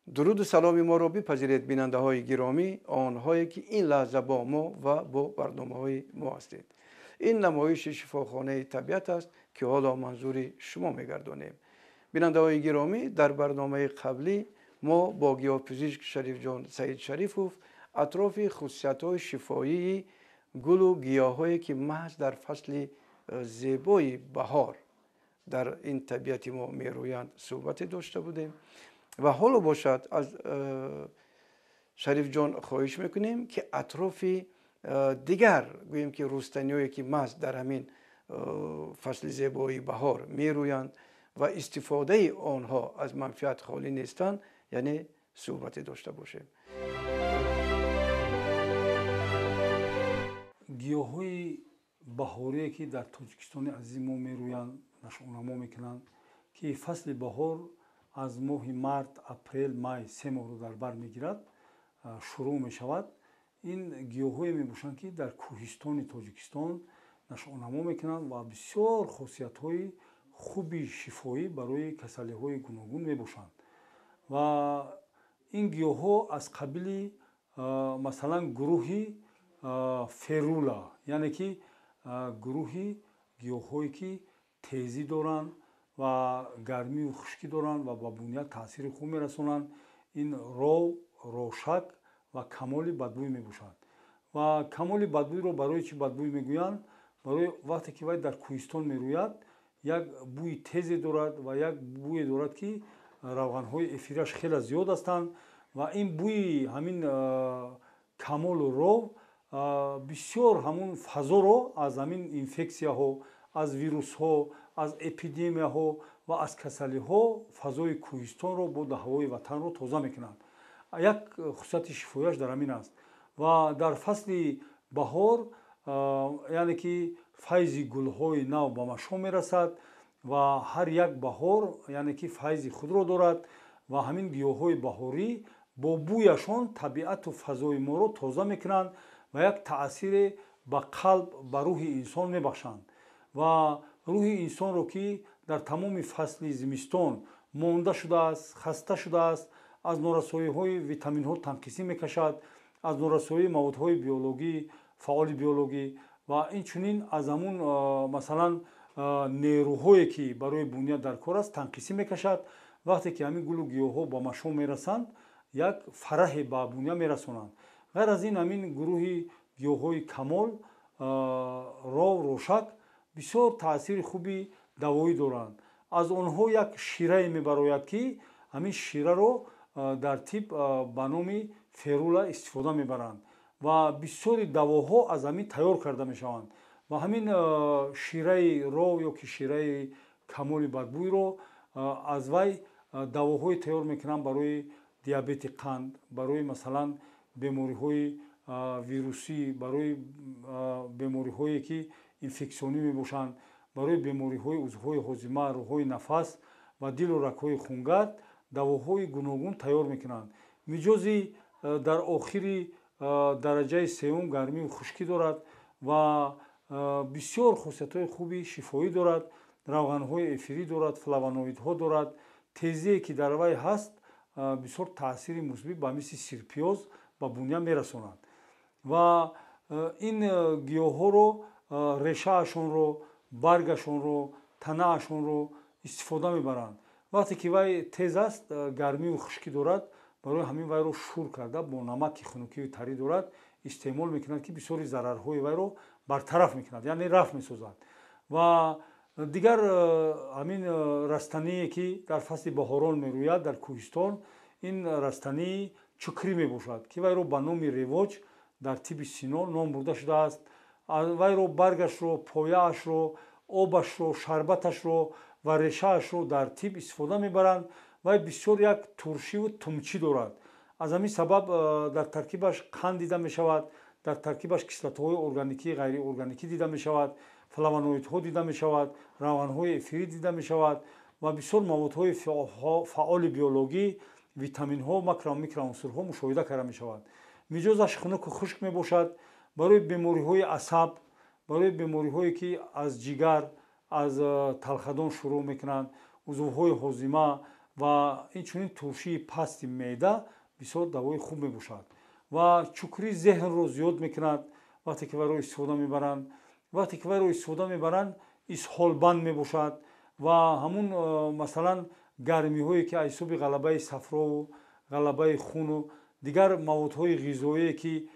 Дуруду саломи моро бипазиред, бинандаҳои гиромӣ, онҳое ки ин лаҳза бо мо ва бо барномаҳои мо ҳастед. Ин намоиши шифохонаи табиат аст, ки ҳоло манзури шумо мегардонем. Бинандаҳои гиромӣ, дар барномаи қаблӣ мо бо гиёҳпизишк Шарифҷон Саидшарифов атрофи хусусиятҳои шифоии гулу гиёҳҳое, ки маҳз дар фасли зебои баҳор дар ин табиати мо мерӯянд, суҳбате дошта будем ва ҳоло бошад аз Шарифҷон хоҳиш мекунем, ки атрофи дигар, гӯем ки рустаниҳое, ки маҳз дар ҳамин фасли зебои баҳор мерӯянд ва истифодаи онҳо аз манфиат холӣ нестанд, яъне суҳбате дошта бошем. Гиёҳҳои баҳорие, ки дар Тоҷикистони азизи мо мерӯянд, нашъунамо мекунанд, ки фасли баҳор аз моҳи март, апрел, май се моҳро дар бар мегирад, шурӯъ мешавад. Ин гиёҳҳое мебошанд, ки дар кӯҳистони Тоҷикистон нашъунамо мекунанд ва бисёр хосиятҳои хуби шифоӣ барои касалиҳои гуногун мебошанд. Ва ин гиёҳҳо аз қабили, масалан, гурӯҳи ферула, яъне ки гурӯҳи гиёҳҳое, ки тезӣ доранд ва гармию хушкӣ доранд ва ба буният таъсири хуб мерасонанд, ин ров, рошак ва камоли бадбӯй мебошад. Ва камоли бадбӯйро барои чӣ бадбӯй мегӯянд? Барои вақте ки вай дар кӯҳистон мерӯяд, як бӯи тезе дорад ва як бӯе дорад, ки равғанҳои эфираш хеле зиёд ҳастанд ва ин бӯи ҳамин камолу ров бисёр ҳамун фазоро аз ҳамин инфексияҳо, аз вирусҳо, аз эпидемияҳо ва аз касалиҳо фазои кӯҳистонро бо ҳавои ватанро тоза мекунанд. Як хусусияти шифояш дар ҳамин аст. Ва дар фасли баҳор, яъне ки файзи гулҳои нав ба машом мерасад ва ҳар як баҳор, яъне ки файзи худро дорад ва ҳамин гиёҳҳои баҳорӣ бо бӯяшон табиату фазои моро тоза мекунанд ва як таъсире ба қалб, ба рӯҳи инсон мебахшанд. Ва рӯҳи инсонро, ки дар тамоми фасли зимистон монда шудааст, хаста шудааст, аз норасоиҳои витаминҳо танқисӣ мекашад, аз норасоии маводҳои биологӣ, фаъоли биологӣ ва инчунин аз ҳамун, масалан, нерӯҳое, ки барои буният дар кор аст, танқисӣ мекашад. Вақте ки ҳамин гулу гиёҳҳо ба машом мерасанд, як фараҳе ба буния мерасонанд. Ғайр аз ин, ҳамин гурӯҳи гиёҳҳои камол, ров, рошак бисёр таъсири хуби давоӣ доранд. Аз онҳо як ширае мебарояд, ки ҳамин шираро дар тиб ба номи ферула истифода мебаранд ва бисёри давоҳо аз ҳамин тайёр карда мешаванд. Ва ҳамин шираи ров ё ки шираи камоли бадбӯйро аз вай давоҳое тайёр мекунанд барои диабети қанд, барои, масалан, бемориҳои вирусӣ, барои бемориҳое, ки инфексионӣ мебошанд, барои бемориҳои узвҳои ҳозима, рӯҳҳои нафас ва дилу рагҳои хунгард давоҳои гуногун тайёр мекунанд. Миҷози дар охири дараҷаи сеюм гармию хушкӣ дорад ва бисёр хусусиятҳои хуби шифоӣ дорад, равғанҳои эфирӣ дорад, флавоноидҳо дорад. Тезие, ки дар вай ҳаст, бисёр таъсири мусбӣ ба мисли сирпиёз ба буния мерасонад. Ва ин гиёҳҳоро, решаашонро, баргашонро, танаашонро истифода мебаранд. Вақте ки вай тез аст, гармию хушкӣ дорад, барои ҳамин вайро шур карда бо намак, ки хунукию тарӣ дорад, истеъмол мекунанд, ки бисёри зарарҳои вайро бартараф мекунад, яъне рафъ месозад. Ва дигар ҳамин растание, ки дар фасли баҳорон мерӯяд дар кӯҳистон, ин растании чукрӣ мебошад, ки вайро ба номи ревоҷ дар тиби Сино ном бурда шудааст. Вайро баргашро, пояашро, обашро, шарбаташро ва решаашро дар тиб истифода мебаранд. Вай бисёр як туршиву тумчӣ дорад. Аз ҳамин сабаб дар таркибаш қанд дида мешавад, дар таркибаш кислотаҳои органикӣ, ғайриорганикӣ дида мешавад, флавоноидҳо дида мешавад, равғанҳои эфирӣ дида мешавад ва бисёр маводҳои фаъоли биологӣ, витаминҳо, макро микроунсурҳо мушоҳида карда мешавад. Миҷозаш хунуку хушк мебошад. Барои бемориҳои асаб, барои бемориҳое, ки аз ҷигар, аз талхадон шурӯъ мекунанд, узвҳои ҳозима Ва инчунин туршии пасти меъда бисёр давои хуб мебошад ва чукрии зеҳнро зиёд мекунад. Вақте ки вайро истифода мебаранд, вақте ки вайро истифода мебаранд, исҳолбанд мебошад ва ҳамун масалан гармиҳое ки аз ҳисоби ғалабаи сафрову ғалабаи хуну дигар маводҳои ғизоие ки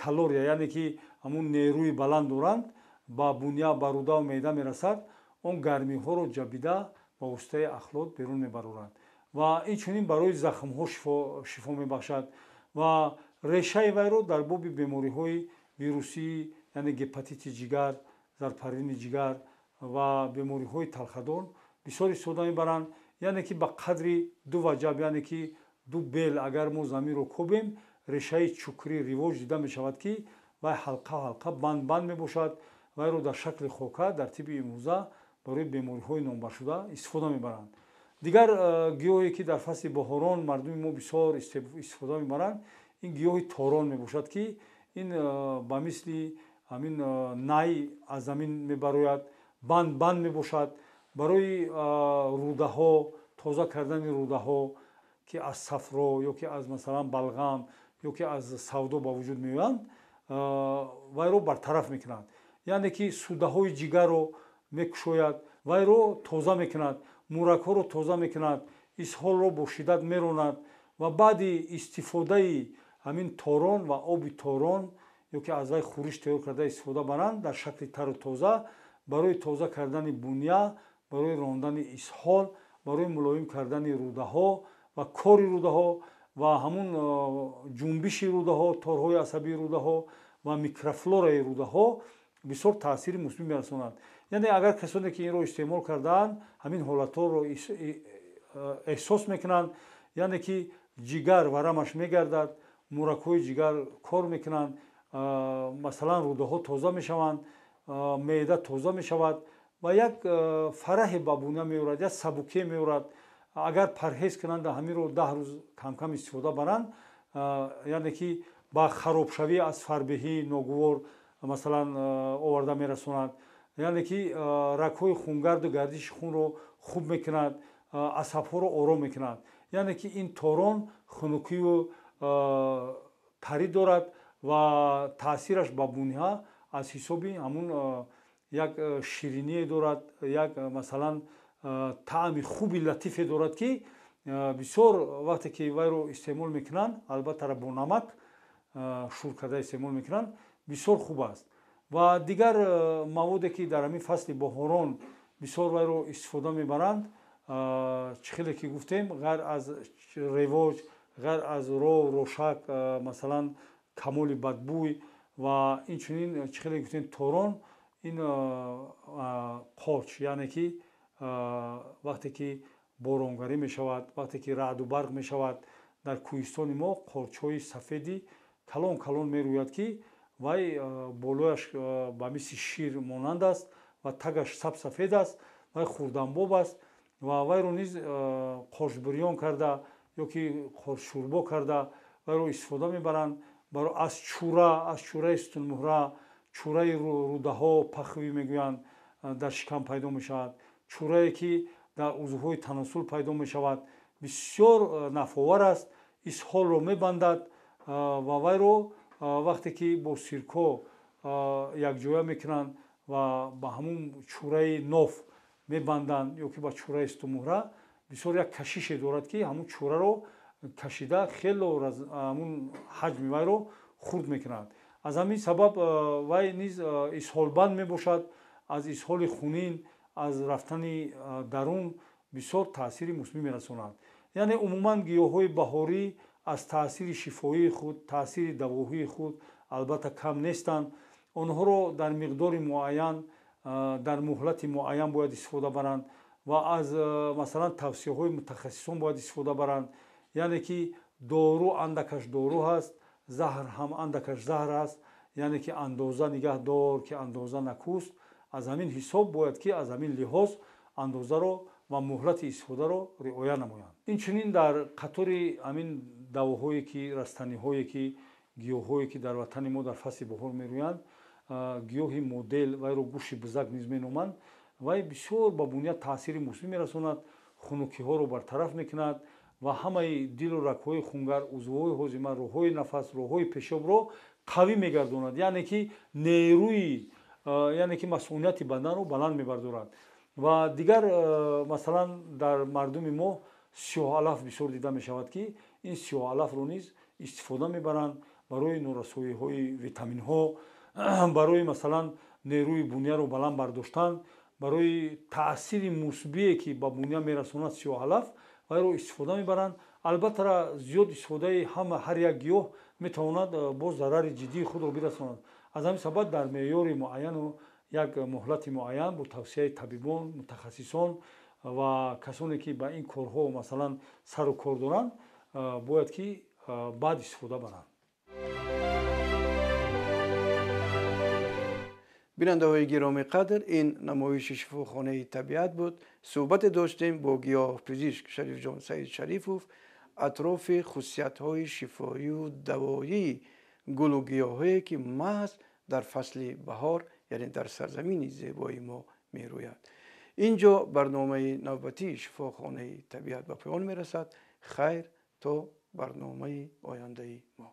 калория, яъне ки ҳамун нерӯи баланд доранд, ба буня, ба рудаву меъда мерасад, он гармиҳоро ҷабида ба воситаи ахлот берун мебарорад ва инчунин барои захмҳо шифо мебахшад. Ва решаи вайро дар боби бемориҳои вирусӣ, яъне гепатити ҷигар, зарпарвини ҷигар ва бемориҳои талхадон бисёр истифода мебаранд. Яъне ки ба қадри 2 ваҷаб, яъне ки 2 бел агар мо заминро кобем, решаи чукрӣ ривоҷ дида мешавад, ки вай ҳалқа ҳалқа банд банд мебошад. Вайро дар шакли хока дар тибби имрӯза барои бемориҳои номбаршуда истифода мебаранд. Дигар гиёҳе ки дар фасли баҳорон мардуми мо бисёр истифода мебаранд, ин гиёҳи торон мебошад, ки ин ба мисли ҳамин най аз замин мебарояд, банд банд мебошад. Барои рудаҳо, тоза кардани рудаҳо, ки аз сафро ё ки аз масалан балғам ё ки аз савдо ба вуҷуд меоянд, вайро бартараф мекунанд. Яъне ки судаҳои ҷигарро мекушояд, вайро тоза мекунад, мӯракҳоро тоза мекунад, исҳолро бо шиддат меронад. Ва баъди истифодаи ҳамин торон ва оби торон ё ки аз вай хӯриш тайёр карда истифода баранд дар шакли тару тоза, барои тоза кардани буня, барои рондани исҳол, барои мулоим кардани рудаҳо ва кори рудаҳо ва ҳамун ҷунбиши рудаҳо, торҳои асабии рудаҳо ва микрофлораи рудаҳо бисёр таъсири мусбӣ мерасонад. Яъне агар касоне ки инро истеъмол кардаанд, ҳамин ҳолатҳоро эҳсос мекунанд, яъне ки ҷигар варамаш мегардад, мӯракҳои ҷигар кор мекунанд, масалан рудаҳо тоза мешаванд, меъда тоза мешавад ва як фараҳе ба буня меорад, як сабукие меорад. Агар парҳез кунанд, ҳаминро 10 рӯз камкам истифода баранд, яъне ки ба харобшавӣ аз фарбеҳӣ ногувор масалан оварда мерасонад. Яъне ки рагҳои хунгарду гардиши хунро хуб мекунад, асабҳоро ором мекунад. Яъне ки ин торон хунукию тарӣ дорад ва таъсираш ба буниҳа аз ҳисоби ҳамун як шириние дорад, як масалан таъми хуби латифе дорад, ки бисёр вақте ки вайро истеъмол мекунанд, албатта бо намак шур карда истеъмол мекунанд, бисёр хуб аст. Ва дигар маводе ки дар ҳамин фасли баҳорон бисёр вайро истифода мебаранд, чӣ хеле ки гуфтем, ғайр аз ревоҷ, ғайр аз ров, рошак, масалан камоли бадбӯй ва инчунин чӣ хеле гуфтем торон, ин қоч, яъне ки вақте ки боронгарӣ мешавад, вақте ки раъду барқ мешавад, дар кӯҳистони мо қорчҳои сафеди калон калон мерӯяд, ки вай болояш ба мисли шир монанд аст ва тагаш сабсафед аст, вай хурдамбоб аст ва вайро низ қорчбирён карда ё ки қорчшӯрбо карда вайро истифода мебаранд. Аз чура, аз чураи сутунмуҳра, чураи рудаҳо пахвӣ мегӯянд, дар шикам пайдо мешавад, чурае ки дар узвҳои таносул пайдо мешавад, бисёр нафъовар аст, исҳолро мебандад ва вайро вақте ки бо сирко якҷоя мекунанд ва ба ҳамун чураи ноф мебанданд ё ки ба чураи сутунмуҳра, бисёр як кашише дорад, ки ҳамун чураро кашида хело ҳамун ҳаҷми вайро хурд мекунад. Аз ҳамин сабаб вай низ исҳолбанд мебошад, аз исҳоли хунин, аз рафтани дарун бисёр таъсири мусбӣ мерасонад. Яъне умуман гиёҳҳои баҳорӣ аз таъсири шифоии худ, таъсири давоҳии худ албатта кам нестанд. Онҳоро дар миқдори муайян, дар муҳлати муайян бояд истифода баранд ва аз масалан тавсияҳои мутахассисон бояд истифода баранд. Яъне ки дору андакаш дору ҳаст, заҳр ҳам андакаш заҳр аст. Яъне ки андоза нигаҳ дор, ки андоза накӯст. Аз ҳамин ҳисоб бояд ки аз ҳамин лиҳоз андозаро ва муҳлати истифодаро риоя намоянд. Инчунин дар қатори ҳамин давоҳое ки, растаниҳое ки, гиёҳҳое ки дар ватани мо дар фасли баҳор мерӯянд, гиёҳи модел, вайро гӯшти бузак низ меноманд, вай бисёр ба буният таъсири мусбӣ мерасонад. Хунукиҳоро бартараф мекунад ва ҳамаи дилу рагҳои хунгар, узвҳои ҳозима, роҳҳои нафас, роҳҳои пешобро қавӣ мегардонад, яъне ки нерӯи, яъне ки масунияти баданро баланд мебардорад. Ва дигар, масалан, дар мардуми мо сиёҳалаф бисёр дида мешавад, ки ин сиёҳалафро низ истифода мебаранд барои норасоиҳои витаминҳо, барои, масалан, нерӯи буняро баланд бардоштан, барои таъсири мусбие, ки ба буня мерасонад сиёҳалаф, вайро истифода мебаранд. Албатта, зиёд истифодаи ҳама ҳар як гиёҳ метавонад боз зарари ҷиддии худро бирасонад. Аз ҳамин сабаб дар меъёри муайяну як муҳлати муайян бо тавсияи табибон, мутахассисон ва касоне, ки ба ин корҳо, масалан, сару кор доранд, бояд ки баъд истифода баранд. Бинандаҳои гиромӣ қадр, ин намоиши шифохонаи табиат буд. Суҳбате доштем бо гиёҳпизишк Шарифҷон Саид Шарифов атрофи хусусиятҳои шифоию давоии гулу гиёҳое, ки маҳз дар фасли баҳор, яъне дар сарзамини зебои мо мерӯяд. Инҷо барномаи навбатии шифохонаи табиат ба поён мерасад. Хайр, то барномаи ояндаи мо.